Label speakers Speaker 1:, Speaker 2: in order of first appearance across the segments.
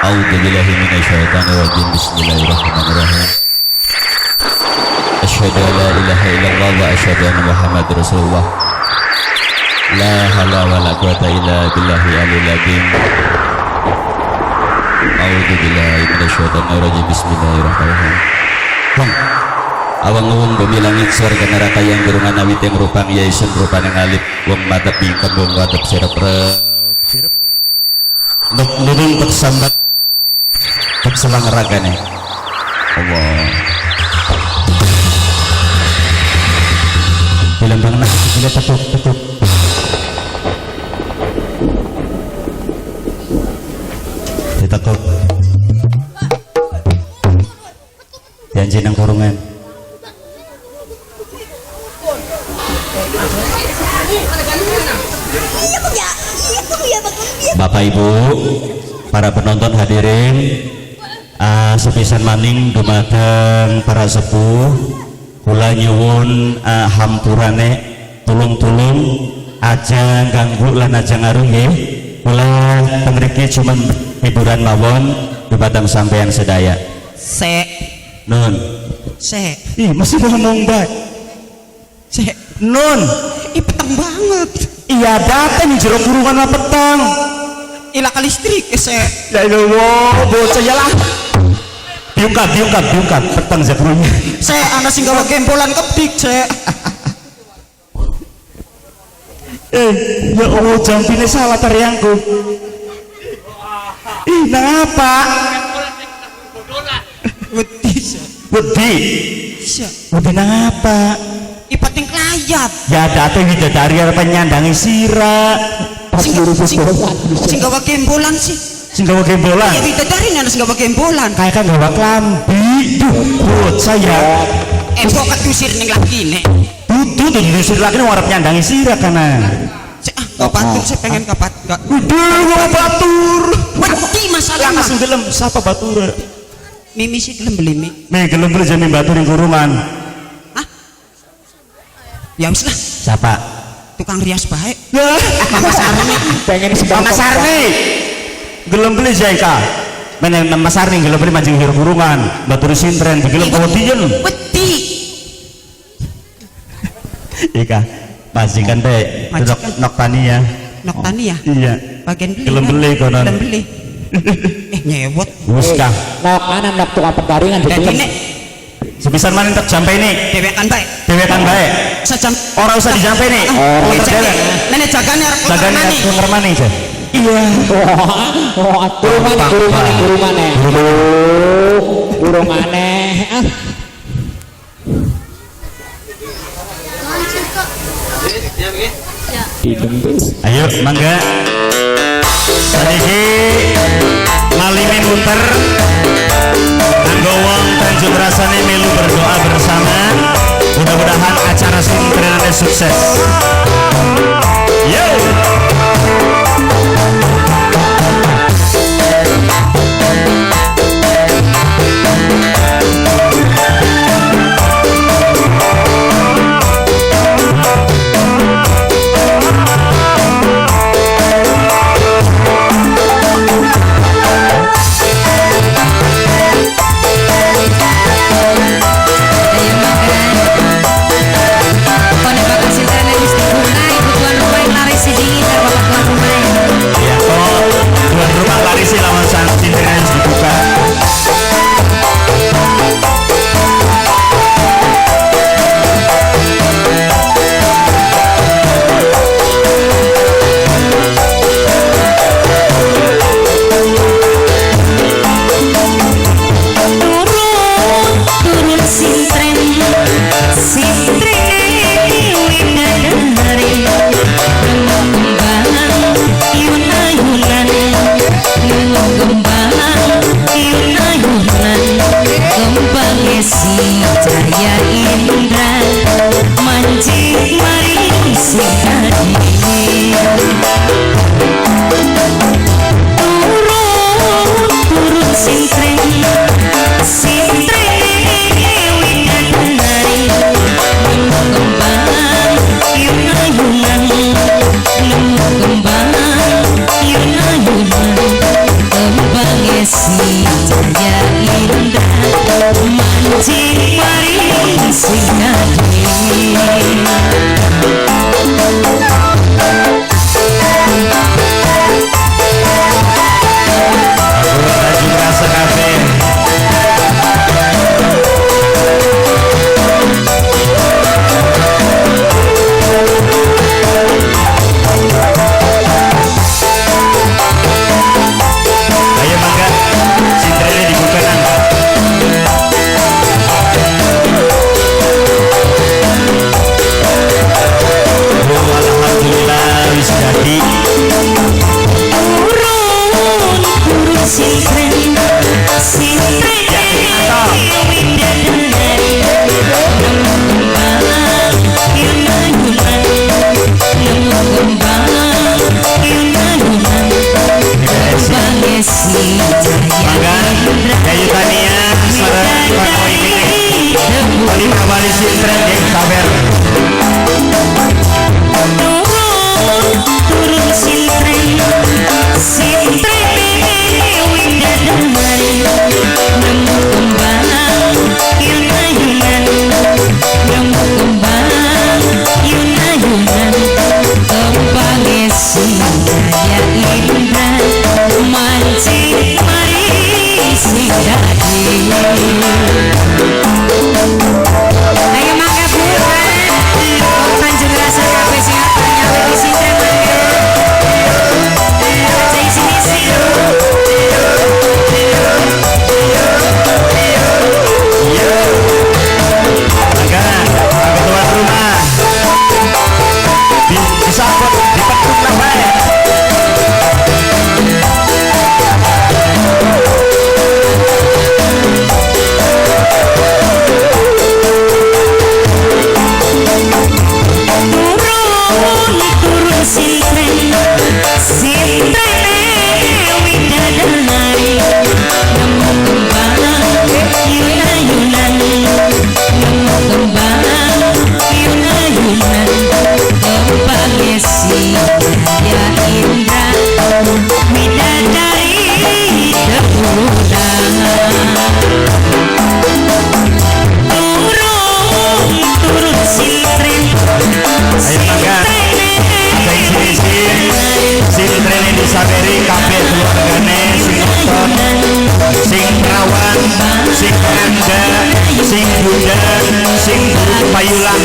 Speaker 1: A'udzubillahi minasyaitonirrajim. Bismillahirrahmanirrahim. Asyhadu an la ilaha illallah wa asyhadu anna Muhammadar Rasulullah. La haula wala quwata illa billahi aliyil azim. A'udzubillahi minasyaitonirrajim. Bismillahirrahmanirrahim. Wong awang-awang bumi langit surga neraka yang berungan awit yang rupang ya isun rupane ngalip wong madep bingkem wong wadep sirep sirep nurung tek sambat tek selang ragane Allah dilembang nah gila tekuk tekuk ditekuk dianjing nang kurungan. Bapak Ibu, para penonton hadirin, sepisan maning dumateng para sepuh, kula nyuwun hampurane tulung-tulung aja ganggu lan aja ngaruh nggih. Kula teng mriki cuman hiburan mawon dumateng sampeyan sedaya.
Speaker 2: Sek,
Speaker 1: Nun.
Speaker 2: sek,
Speaker 1: Ih, masih ngomong bae.
Speaker 2: sek.
Speaker 1: Nun.
Speaker 2: Ih, peteng banget.
Speaker 1: Iya dateng jero kurungan lah petang.
Speaker 2: Ila listrik sek.
Speaker 1: Ya Allah, bocah ya lah. Diungkap, diungkap, diungkap. Petang zakrunya.
Speaker 2: Sek, ana sing gawa gembolan kebdik, sek.
Speaker 1: Ya Allah, jampine salah tariangku. Ih, nang apa?
Speaker 2: Wedi, sek.
Speaker 1: Wedi.
Speaker 2: Sek.
Speaker 1: Wedi nang apa?
Speaker 2: Ih, pating klayat.
Speaker 1: Ya date widadari arep nyandangi sira.
Speaker 2: Sing sing gawa gembolan sih.
Speaker 1: Sing gawa gembolan.
Speaker 2: Ya widadari ana sing gawa gembolan.
Speaker 1: Kayak kan gawa klambi. Duh, bocah ya.
Speaker 2: Kok ketusir ning lakine.
Speaker 1: Dudu tuh diusir lagi arep nyandangi sira kana.
Speaker 2: Sek, ah, gak batur, saya pengen gak batur.
Speaker 1: Udah, gawa batur.
Speaker 2: Wedi masalah mah.
Speaker 1: Langsung gelem sapa batur?
Speaker 2: Mimi sih gelem beli mi.
Speaker 1: Nih gelem beli jamin batur yang kurungan.
Speaker 2: Hah? Ya wis lah,
Speaker 1: Siapa?
Speaker 2: Tukang rias baik.
Speaker 1: Ya,
Speaker 2: Mama Sarni.
Speaker 3: Pengen
Speaker 1: Mama Sarni. Gelem beli Jaika. Mana Mama Sarni gelem beli mancing jero kurungan, batur sintren digelem kewedian.
Speaker 2: Wedi.
Speaker 1: Ika, majikan teh
Speaker 2: Majikan.
Speaker 1: Nok tani ya.
Speaker 2: Nok tani ya?
Speaker 1: Iya.
Speaker 2: Bagian beli.
Speaker 1: Gelem
Speaker 2: kan?
Speaker 1: beli konon.
Speaker 2: Gelem beli. Nyewot.
Speaker 1: Wis kah.
Speaker 3: Nok ana nok tukang pendaringan
Speaker 2: Dadi nek
Speaker 1: Sepisan maning tak jampe ini.
Speaker 2: Dewekan bae.
Speaker 1: Dewekan bae.
Speaker 2: Sejam.
Speaker 1: Ora usah dijampe nih.
Speaker 2: Oh,
Speaker 1: dewek.
Speaker 2: Nenek jagane arep
Speaker 1: Jagane
Speaker 2: ngermani.
Speaker 1: arep ngermani aja. Iya.
Speaker 3: Wah, kurungane kurungane kurungane. Kurungane. Ah.
Speaker 1: Ayo mangga. Saniki malime muter kanggo wong Tanjung rasane melu berdoa bersama. Mudah-mudahan acara sintrenane sukses. Yo.
Speaker 4: Ayo makan. Kono bakal sintrene wis dibuka.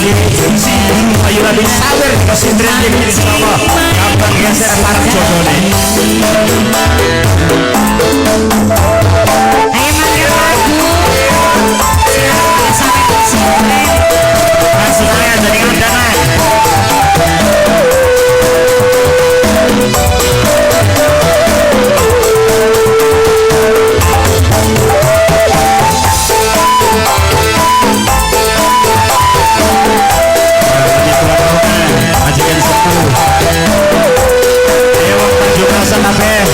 Speaker 1: Si Ayu Rabi Sawer Pesintren Yemi Insyaallah gampang geser para jodone.
Speaker 2: Ayo mangke lagu. Sing sampe pesantren.
Speaker 1: Masih kaya jadi undangan. Majikan sepuh. Ayo Tanjung Rasan kabeh.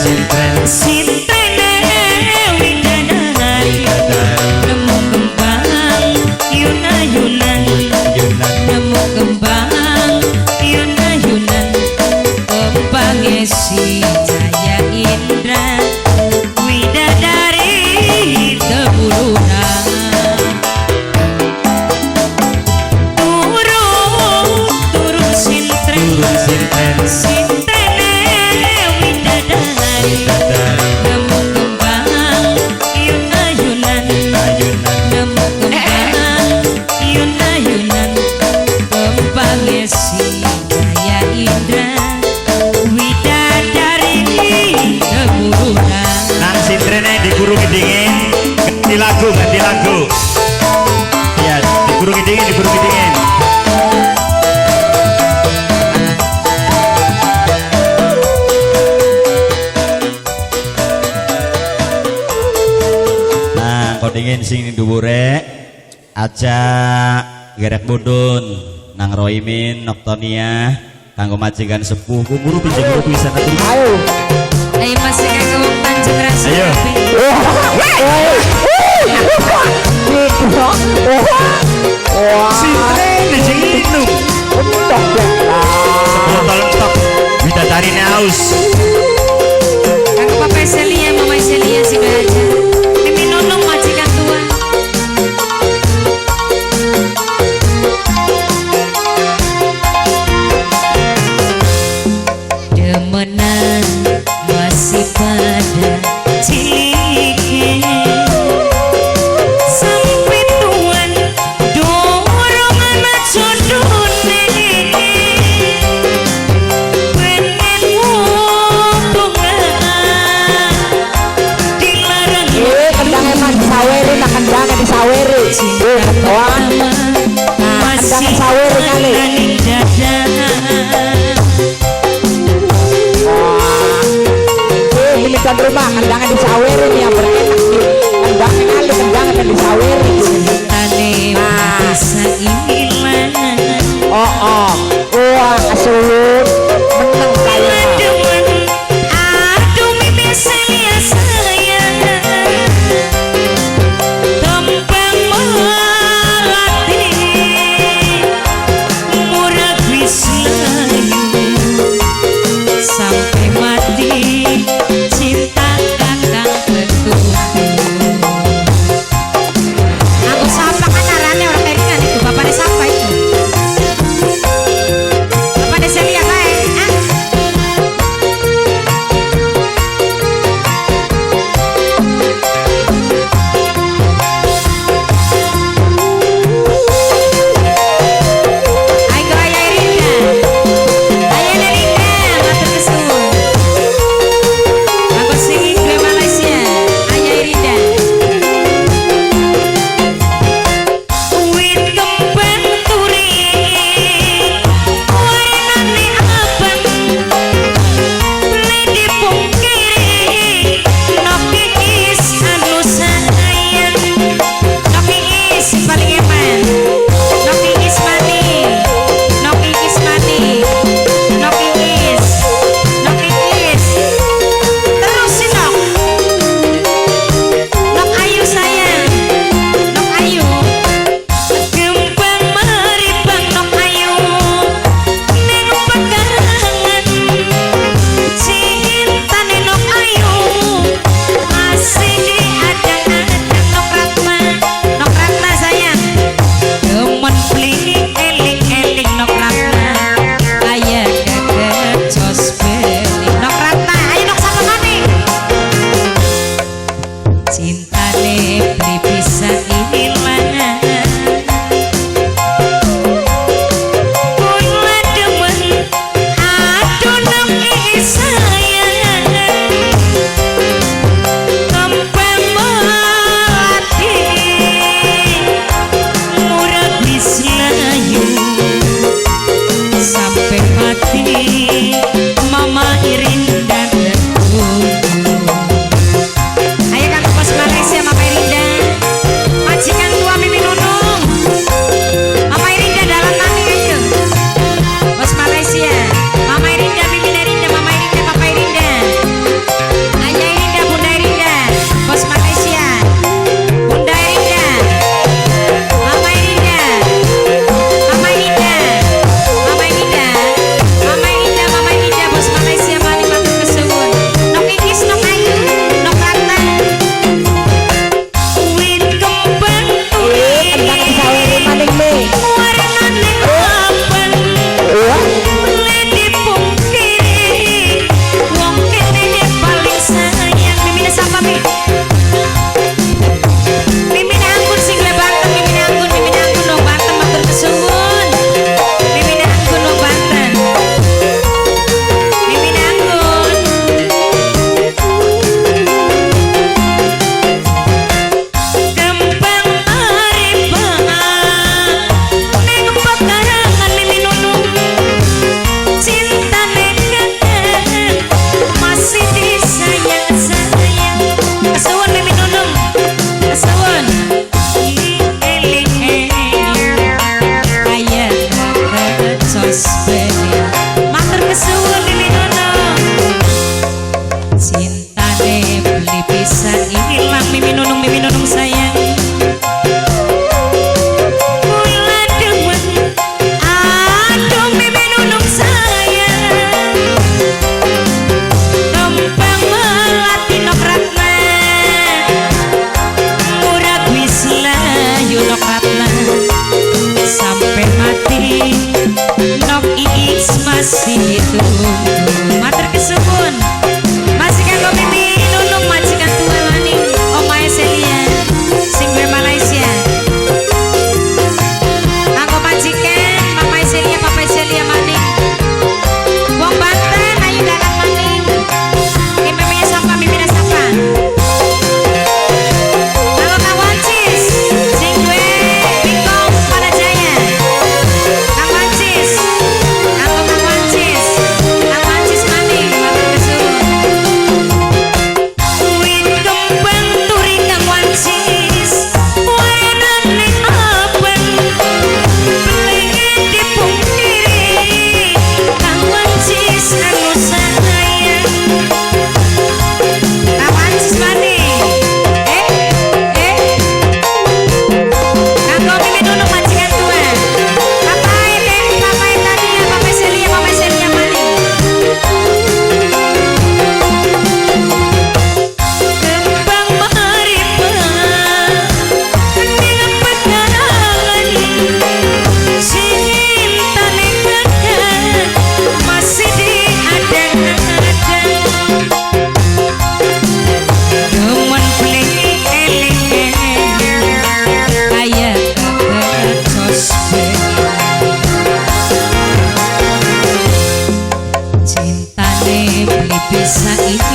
Speaker 1: Sintren.
Speaker 4: Sintrene widadari nemu kembang yuna-yunan
Speaker 1: Yunan.
Speaker 4: Nemu kembang yuna-yunan kembange si Jaya Indra widadari teburunan turun turun sintren.
Speaker 1: Turun sintren.
Speaker 4: Sintrene widadari nemu kembang yuna-yunan
Speaker 1: Ayunan.
Speaker 4: Nemu kembang yuna-yunan kembange si Jaya Indra widadari teburunan.
Speaker 1: Nang sintrene dikurungi dingin, ganti lagu, ganti lagu. Ya, dikurungi dingin, dikurungi dingin. Nah, kau dingin sing dhuwure aja gerek mudun nang Roimin Noktonia kanggo majikan sepuh ku guru pinjam guru bisa
Speaker 3: Ayo.
Speaker 4: Ayo masih kanggo wong Tanjung Rasa.
Speaker 1: Ayo.
Speaker 3: Wah.
Speaker 1: Sintren sing minum
Speaker 3: Entok ya.
Speaker 1: sebotol entok bidadari haus.
Speaker 4: Kanggo Papa Celia, Mama Celia sih aja. Mimi Nunung majikan tua. Demenan masih pada cilik sampai tuan dorongan jodone pengen hubungan dilarang.
Speaker 3: Eh, kendangnya mah disaweri, nah kendangnya disaweri.
Speaker 4: Cinta
Speaker 3: Eh, wah.
Speaker 4: pertama
Speaker 3: Nah,
Speaker 4: masih
Speaker 3: kendangnya saweri kali.
Speaker 4: ada di dada.
Speaker 3: Wah. Eh, ini kan rumah, kendangnya disaweri nih yang berenak nih. Kendangnya kali, kendangnya kan disaweri.
Speaker 4: Cintane
Speaker 3: Nah.
Speaker 4: bisa hilang.
Speaker 3: Oh, oh. Wah, kesulut. Menang saya.
Speaker 4: Demen, aduh mimi Celia sayang. Kembang melati murah wislayu sampai mati cinta kakang ketutu. Aku sapa kan arane orang kelingan itu bapaknya sapa itu. Bapaknya Celia kae. Ah.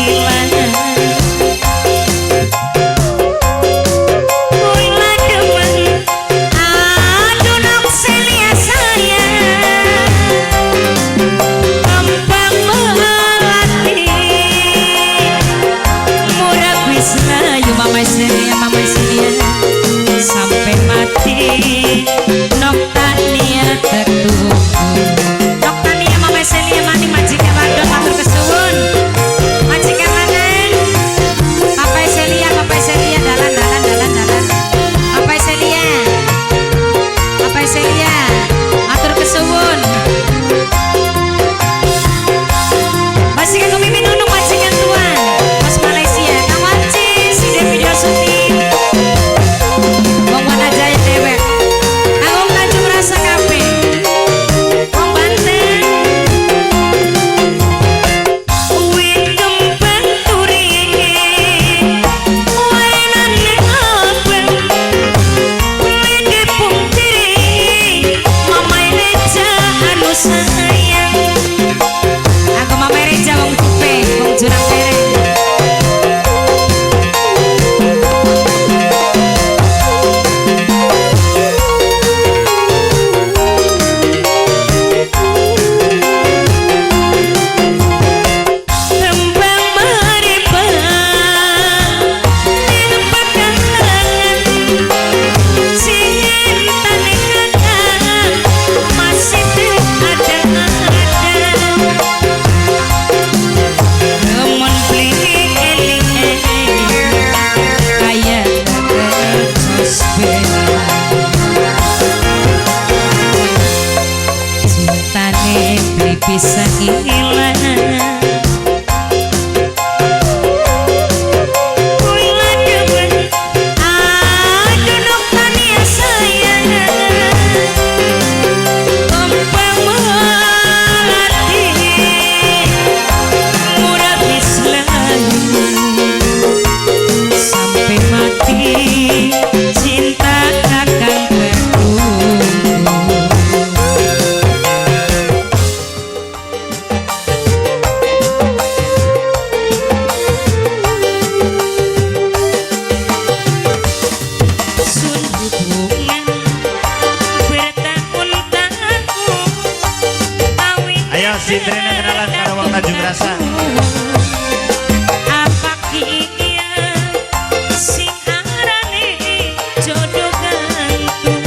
Speaker 4: ilang. Kula demen aduh nok Celia sayang, kembang melati murah wis layu. Mama Celia, Mama Celia sampai mati nok tania tertunggu. Nok tania Mama Celia maning majikan wadon matur kesuwun. Majikan lanang Papa Celia, Papa Celia dalan dalan dalan dalan. Papa Celia, Papa Celia matur kesuwun. Masih kanggo Mimin Nunung majikan tua Mas Malaysia Kang Wanci sinde video syuting Wong Wanajaya dewek Kanggo Tanjung Rasa kabeh Wong Banten. Wit kembang turinge warnane abang, lede pungkiri Mama Reja anu sayang. Aku Mama Reja wong Jupe wong Jurang Pereng. Kembang meribang ning pekalangan, cintane kakang masih ada-ada. Remen beli eling kaya terus bela, cintane beli bisa ilang. Kula demen aduh nok tania sayang, kembang melati murah wis layu, sampai mati cinta kakang tertunggu. Sun hubungan bertahun-tahun
Speaker 5: Ayo Sintrene kenalan karo wong Tanjung Rasa.
Speaker 4: Apa iya sing arane jodoh gantung.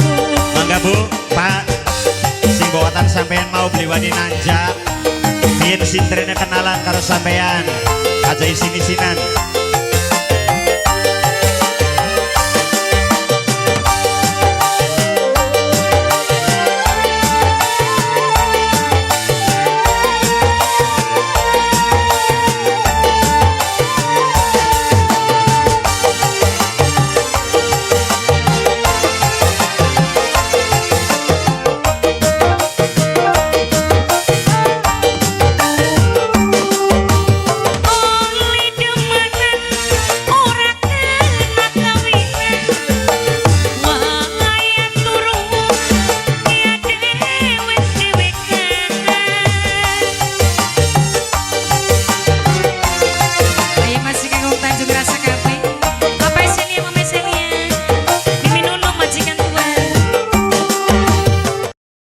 Speaker 5: Mangga Bu, Pak. Sing bawatan sampean mau beli wani nanjak. Biyen Sintrene kenalan karo sampean. Aja isin-isinan.